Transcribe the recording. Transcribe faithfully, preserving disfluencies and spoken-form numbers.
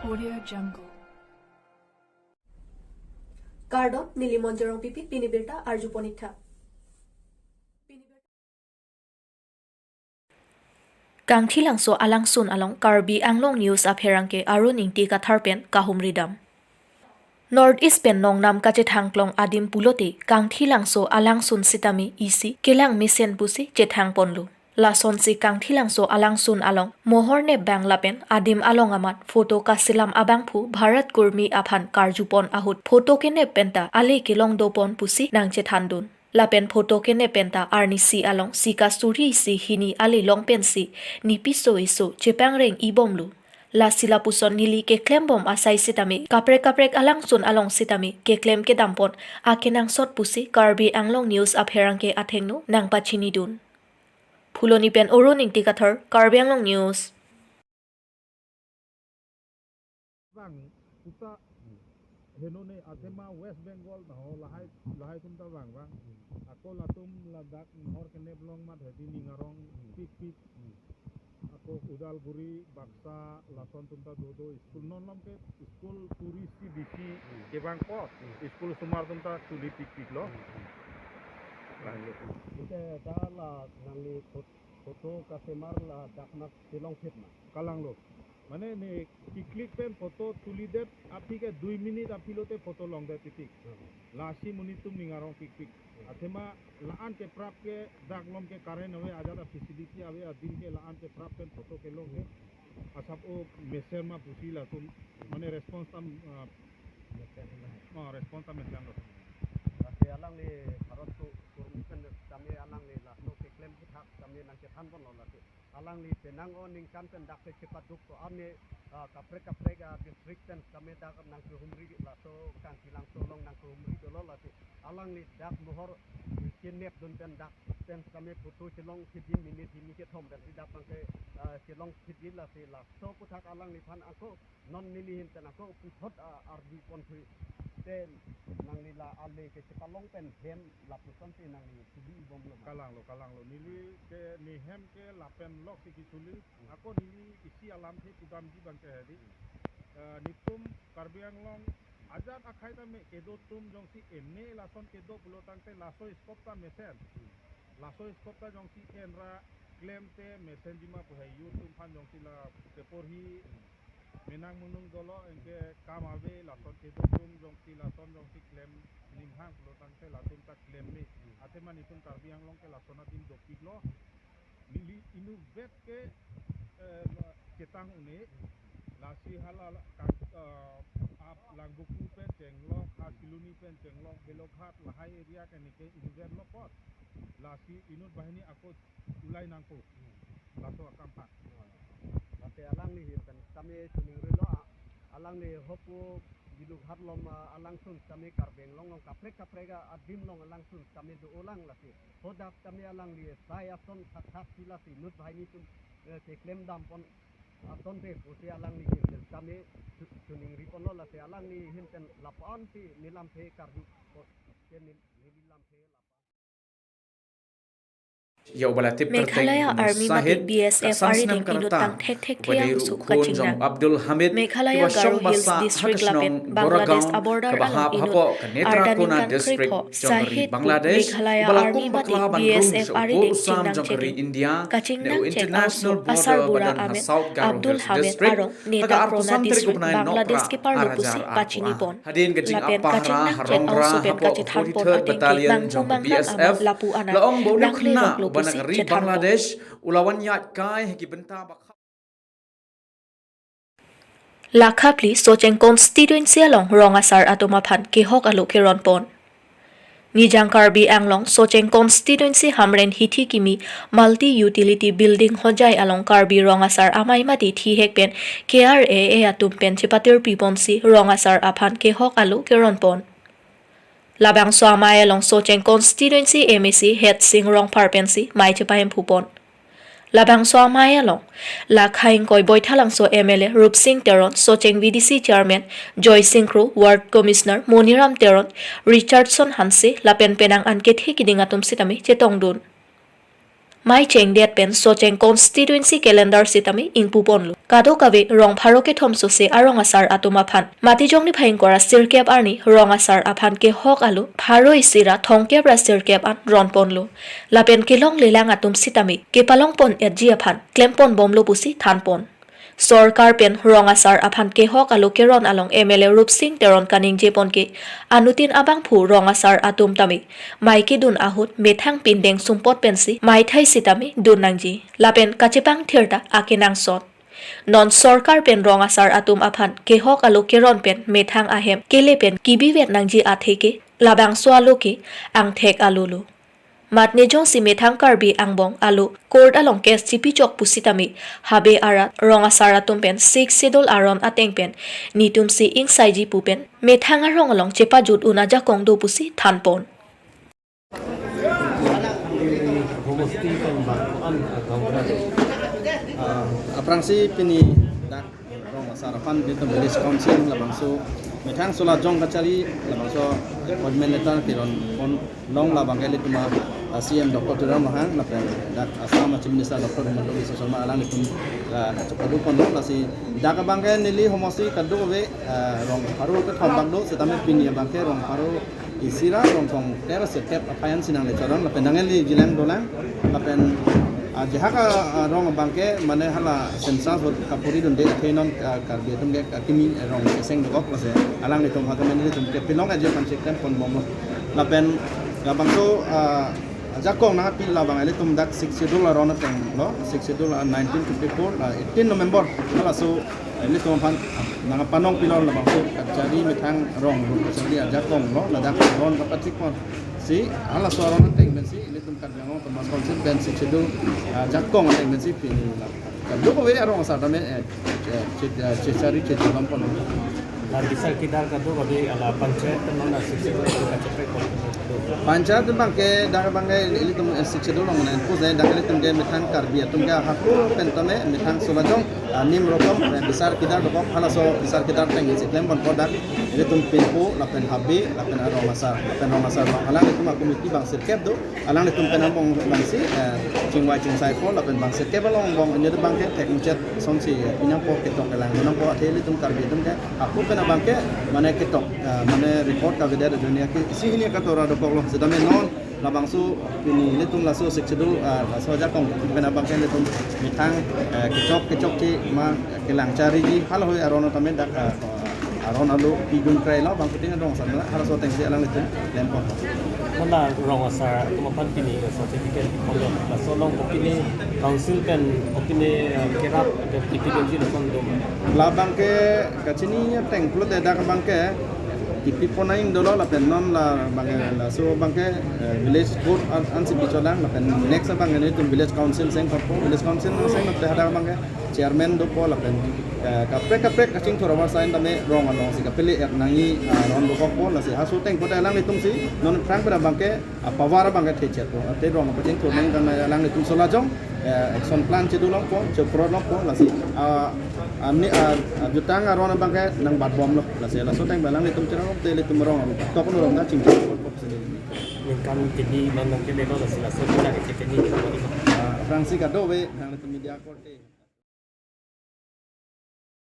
Audio Jungle. Kardom, neli Monjorong Pipi, pini birta arjupon ik tha. Kangthilangso alangsun along Karbi Anglong News apherangke Arun Ingti Kathar pen kahumridam. North East pen nongnam kachethangklong adim pulote Kangthilangso alangsun sitame isi kelang mesen pusi chethangponlo. Lasonsi Kangthilangso alangsun along mohor nepbang lapen adim along amat photo kaselam abangphu Bharat Kurmi aphan karjupon ahut photo kenep penta ale kelong dopon pusi nangchethandun. Lapen photo kenep penta arnisi along sika suri isi hini ale long pensi nipiso eso chepangreng ibomlo. Lasi lapuson neli keklembom asai sitame kaprek kaprek alangsun along sitame keklem kedampon akenangsot pusi Karbi Anglong News apherangke athengno nangpachinidun. Phuloni pen Arun Ingti Kathar, Karbi Anglong News. Bang, puta, henone athema West Bengal na ho lahai, lahai atum ta bang, bang. Ako latum ladak mohor kenep long mat hedi ning arong pikpik. Ako Udalguri, Baksa, lason atum ta dodo, school non lom ke school turi si bisi kevang po, school osomar atum ta chuli pikpiklo. Ite ta la nangli phot-, photo kasemar ladak mat chelongphit ma? Kalanglo. Mane ne kiklik pen photo tulidet aphi ke dui minute aphi lote photo longdet titik. Hmm. Lasi monit atum ning arong pikpik. Hmm. Athema la-an ke prap ke dak lom ke current ave, ajat a-facility ave, adim ke la-an ke prap pen photo kelong ke. Asap o mesen ma pusi latum, mane response tam, ah, mesen ma. Ah, response tam mesen lo. Lasi alangli Bharat Kurmi pen tame alangli laso keklem kethak tame nangchethanponlo lasi. Alangli penang o ningkan pen dak ke chepaduk to arni, ah, kaprek kaprek, ah, district pen tame dak nangkehumri laso Kangthilangso along nangkehumri dolo lasi. Alangli dak mohor kenepdun pen dak pen tame photo chelongphit di minute hini kethom pensi dak abang ke, ah, chelongphit di lasi laso aputhak alangliphan ako non neli ahin pen ako puthot, ah, arjupon thui. Te nangli la ale ke chepalong pen hem lapusonsi nangli chuli ibomlo ma? Kalanglo, kalanglo. Neli ke ne hem ke lapen lok si kichuli. Hmm. Ako neli isi alamthe pudamji abang ke hedi. Hmm. Eh, netum Karbi Anglong ajat akhei tame kedo atum jongsi ene lason kedo pulo tangte laso scope ta mesen. Hmm. Laso scope ta jongsi enra klemte mesenji ma pu he, youth atum aphan jongsi la keporhi, hmm, menang munung dolo, anke kam ave, lason kedo atum jongsi lason jongsi klem ninghang pulo tangte latum ta klem me. Hmm. Athema netum Karbi Anglong ke lason adim dopiklo. Neli inutvet ke, eh, ketang un-e. Lasi hala la kang, eh, ap Langvoku pen chenglong, ha Siloni pen chenglong, Beloghat, lahai area ke neke inutvetlo apot. Lasi inut banghini ako ulai nangpo. Laso akam aphan. Lasi alangli ahin pen tame chuning rilo a-, alangli hopu Beloghat along, ah, alangsun tame Karbi Anglong along kaprek kaprek adim along alangsun tame do-olang lasi. Hadak tame alangli sai ason thakthak si lasi inut banghini atum, eh, keklem dampon asonte pusi alangli ahin pen tame chu-, chuning riponlo lasi alangli ahin pen lapu-an si nelamthe karjupo, ke ne-, neli lamthe lapu-an. Ya, ubala tip Meghalaya Army mate B S F arideng inut tang thekthek thiang usu kachingnang. Abdul Hamid, Meghalaya Garo Hills District lapen Bangladesh a-border along inut arda ningkan krepho Sahid pu Meghalaya Army mate B S F arideng chingnang cheding. Kachingnang chek a-oso asarbura amen Abdul Hamid arong Neta Prona District Bangladesh keparlo pusi pachinipon. Lapen kachingnang chek a-oso pen kachethanpon ateng ke manghu mangnang amat lapu-an an nangle roklo pusi chethanpon. Lakha phli Socheng constituency along rong asar atum aphan kehok alo keronpon. Nijang Karbi Anglong Socheng constituency Hamren hithi kimi multi utility building Hojai along Karbi rong asar amei mate thihek pen K R A A atum pen chepatirpiponsi rong asar aphan kehok alo keronpon. Labangso amei along Socheng constituency M A C Headsing Rongphar pensi mei chepahemphupon. Labangso amei along Lakha ingkoi Boithalangso M L A Rupsing Teron, Socheng V D C Chairman Joysing Kro, Ward Commissioner Moniram Teron, Richardson Hanse lapen penang an kethe kiding atum sitame chetongdun. Mei chengdet pen Socheng constituency calendar sitame ingpuponlo. Kadokave rong pharo kethom sose arong asar atum aphan Matijong niphai ingkoi ra sirkep arni rong asar aphan kehok alo pharo isi ra thomkep ra sirkep an ronponlo. Lapen kelonglelang atum sitame kepalongpon-etji aphan klemponbomlo pusi thanpon. Sorkar pen rong asar aphan kehok alo keron along M L A Rupsing Teron kaningjepon ke, anuttin abangphu rong asar atum tame mei kedun ahut methang pindeng sumpot pensi meithai sitame dun nangji. Lapen kachepangthir ta akenangsot. Non sorkar pen rong asar atum aphan kehok alo keron pen methang ahem kele pen kebivet nangji athe ke labangso alo ke angthek alo lo. Mat ne jongsi methang Karbi angbong alo court along case chipichok pusitame, habe arat rong asar atum pen Sixth Schedule aron ateng pen netumsi ingsaiji pu pen methang arong along chepajut un ajakong do pusi thanpon. Homosti pen bang an, ah, aphrangsi pini dak rong asar aphan nelitum village council labangso methang solajong kachari labangso appointment letter keronpon long labang ke ilitum a, ah, C M Doctor Tuliram Ronghang lapen dak Assam Chief Minister Doctor Himanta Biswa Sarma alanglitum, ah, kachepadukponlo. Lasi dak abang ke neli homosti kadokave, ah, rong pharo kethom bak do, sitame pini abang ke rong pharo isi ra rong thomkep ra sirkep aphai ansi nangle chodang lapen nangli jilang dolang lapen, ah, jehak a, ah, rong abang ke mane hala census vote kapuri dunde athe non, ah, Karbi atum ke, ah, kimi rong keseng dokok lasi alanglitum ha kemeni atum ke pilong ajo kan chekkan ponbomlo. Lapen labangso, ah, ajakong nangpi labang ilitum dak Sixth Schedule aron ateng lo, Sixth Schedule, ah, nineteen fifty-four, ah, eighteen November halaso ilitum aphan nangpanong pilon labangso kachari methang rong rong kachari ajakong lo, ladak aron kapachikpon. Si halaso aron ateng pensi ilitum Karbi Anglong Autonomous Council pen Sixth Schedule, ah, ajakong ateng pensi pini la kadokave arong asar tame, eh, eh, che-, eh, chechari chechalongpon. La bisar kidar kadokave ala panchayat pen non la Sixth Schedule kachepekpon. Panchayat abang ke dak abang ke ilitum, eh, Sixth Schedule along nangpujai, dak ilitum ke methang Karbi atum ke hako pen tame methang solajong, ah, nim rokom, eh, bisar kidar dokok, halaso bisar kidar ateng isi klemponpo dak ilitum pinpo lapen habe lapen arong asar lapen rong asar along alanglitum a-committee bang sirkep do, alanglitum pen angbong bangsi, eh, chingvai chingsaipo lapen bang sirkep along angbong ini abang ke thek muchet asonsi, eh, pinangpo ketok kelang nangpo athe ilitum Karbi atum ke hako pen abang ke mane ketok, eh, mane record kavedet ajoine ke isi hini katora dokoklo, sitame non labangso pini ilitum laso Sixth Schedule, ah, laso ajakong pen abang ke ilitum methang, eh, kechok kechokche ma kelang chariji halohoi aron tame dak, ah, aron alo pidun krailo bang puting adong san halaso atengsi alanglitum klempon. Mane rong asar atum aphan pini certificate pon lo, laso along pini council pen pini, eh, kerap atau pini dunji lason dum. Labang ke kachini ateng pulote dak abang ke kipipon ain dolo lapen non labang ke laso abang ke, eh, village court an, ansi pichodang lapen next abang ke nelitum village council sengkokpo, village council sengkokte hadak abang ke chairman dopo lapen, eh, kaprek kaprek kachingthur avar sign tame rong alongsi kapele-et nangji, ah, rong dokokpo lasi halaso ateng pulote alanglitumsi non aphrang pen abang ke, ah, power abang ke thechetpo. Athe rong pachingthur nangji tame alanglitum solajong, eh, action plan chedulongpo, cheprolongpo lasi, ah, ani, ah, ah, jutang aron abang ke nangbatbomlo lasi laso ateng alanglitum cherap te ilitum rong tok no rong ta chingthurpo sini. Ningkan kini non nangkelelo lasi laso kita ke kini. Ah, aphrangsi kadokave nanglitum media korte.